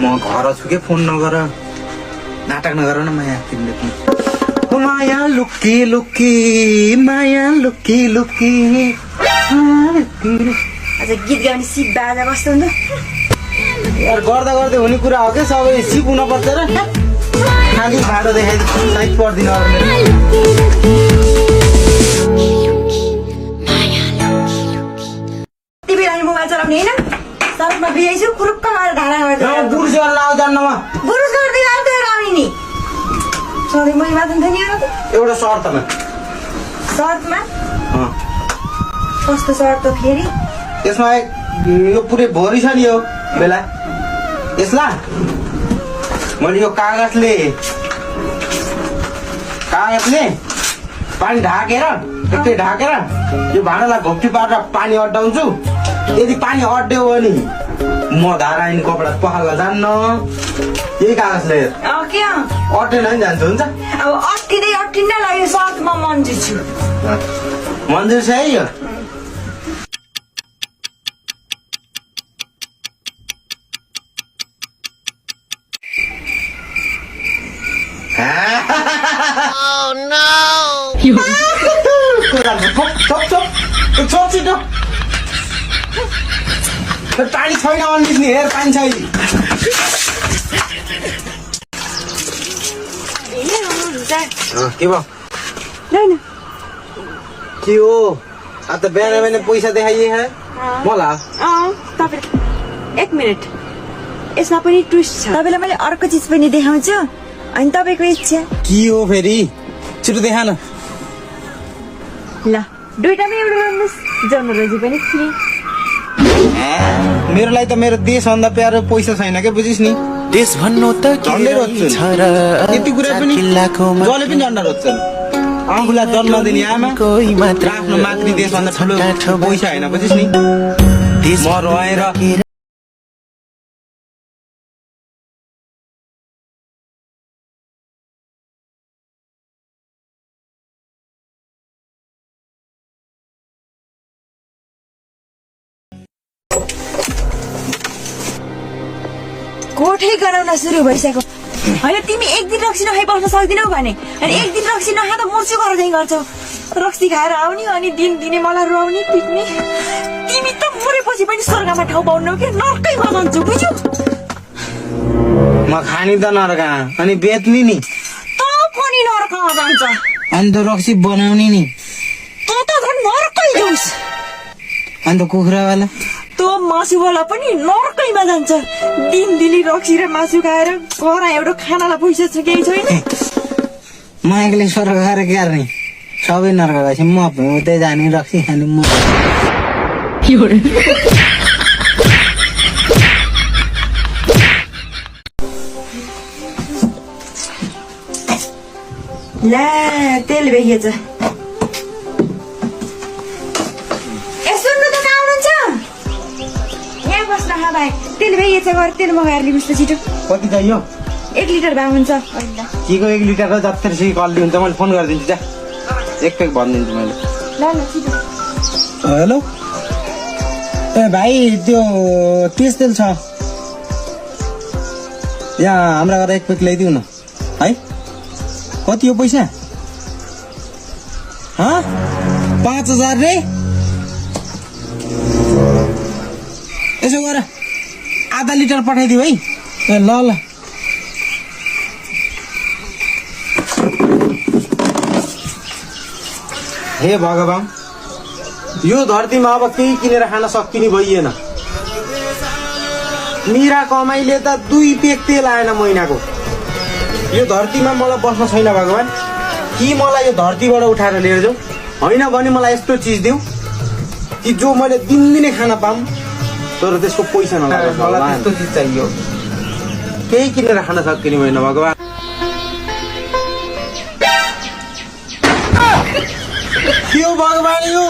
म घर छु के फोन नगर नाटक नगर न माया तिमीले पनि माया लुकी लुकी माया लुकी लुकी अझ गीत गाउने सिप बाजा कस्तो हुन्छ यार गर्दा गर्दै हुने कुरा हो के सबै सिप हुन पर्छ र खाली भाडो देखाइ साइड पर्दिन टिभी रानी मोबाइल चलाउने हैन सडकमा बिहाइछु कुरुक्क मारेर ढाडा गर्दै बुर्सो लाउ जान्नमा बुरुस गर्दै आउँदै आउने नि सधैँ मै मात्र नि त एउटा शर्तमा सर्टमा कस्तो सर्ट त फेरि त्यसमा यो पुरै भरि छ नि यो बेला यसलाई मैले यो कागजले पानी ढाकेर एकटै ढाकेर यो भाँडालाई घोप्टी पारेर पानी अड्डाउँछु यदि पानी अड्ड्यो भने म धारा आइन कपडा पखाल्न जान्न यही कागजले के अड्डेन नि जान्छ हुन्छ अब अट्टिँदै लाग्यो सर्ट म मन्जु छु मन्जुर छ है यो Oh no! पानी छैन अन्डिस्ने हेर पानी छैन के भयो के हो अब त बिहान पैसा देखाइए मलाई एक मिनट यसमा पनि ट्विस्ट छ तपाईँलाई मैले अर्को चिज पनि देखाउँछु अनि तपाईँको इच्छा के हो फेरि छिटो देखा न ल दुईटामै एउटा गर्नुहोस् जन्मरोजी पनि फ्री मेरो लागि त मेरो देशभन्दा प्यारो पैसा छैन के बुझिस् नि देश भन्नु त झन्डै रोज्छु यति कुरा पनि जसले पनि झन्डा रोज्छन् आफूलाई जन्म दिने आमा आफ्नो मातृ देशभन्दा ठुलो पैसा होइन बुझिस् नि म रहेर कोठै गराउन सुरु भइसक्यो होइन तिमी एक दिन रक्सी नखाइ बस्न सक्दिनौ भने अनि एक दिन रक्सी नखा त मर्छु गरेर चाहिँ गर्छौ रक्सी खाएर आउने अनि दिन दिने मलाई रुवाउने पिट्ने तिमी त मरेपछि पनि स्वर्गमा ठाउँ पाउनौ कि नर्कैमा जान्छु बुझ्यौ म खानी त नर्का अनि बेच्ने नि त पनि नर्कमा जान्छ अनि त रक्सी बनाउने नि त झन् नर्कै जाउस् अनि त कुखुरावाला त्यो मासुवाला पनि नर्कैमा जान्छ दिन दिली रक्सी र मासु खाएर घर एउटा खानालाई पैसा छ केही छैन म एक्लै स्वर्ग खाएर के गर्ने सबै नर्क भएपछि म उतै जाने रक्सी खाने म ला तेल बेगिएछ तेल भइएछ गएर तेल मगाएर लिनुहोस् त छिटो कति चाहियो 1 लिटर भए हुन्छ केको 1 लिटर र जत्रै कल्ली हुन्छ मैले फोन गरिदिन्छु जा एक पेक भनिदिन्छु मैले ल छिटो हेलो ए भाइ त्यो तेल छ यहाँ हाम्रा घर 1 पेक ल्याइदिउ न है कति हो पैसा 5000 रे यसो गर आधा लिटर पठाइदिऊ है ए ल हे भगवान यो धरतीमा अब केही किनेर खान सकिने भइएन मेरा कमाइले त 2 पेक तेल आएन महिनाको यो धरतीमा मलाई बस्न छैन भगवान कि मलाई यो धरतीबाट उठाएर लिएर जाऊ होइन भने मलाई यस्तो चिज देऊ कि जो मैले दिनदिनै खान पाऊँ तर त्यसको पैसा नलागोस् मलाई त्यस्तो चिज चाहियो केही किनेर खान सकिने भएन भगवान के हो भगवान यो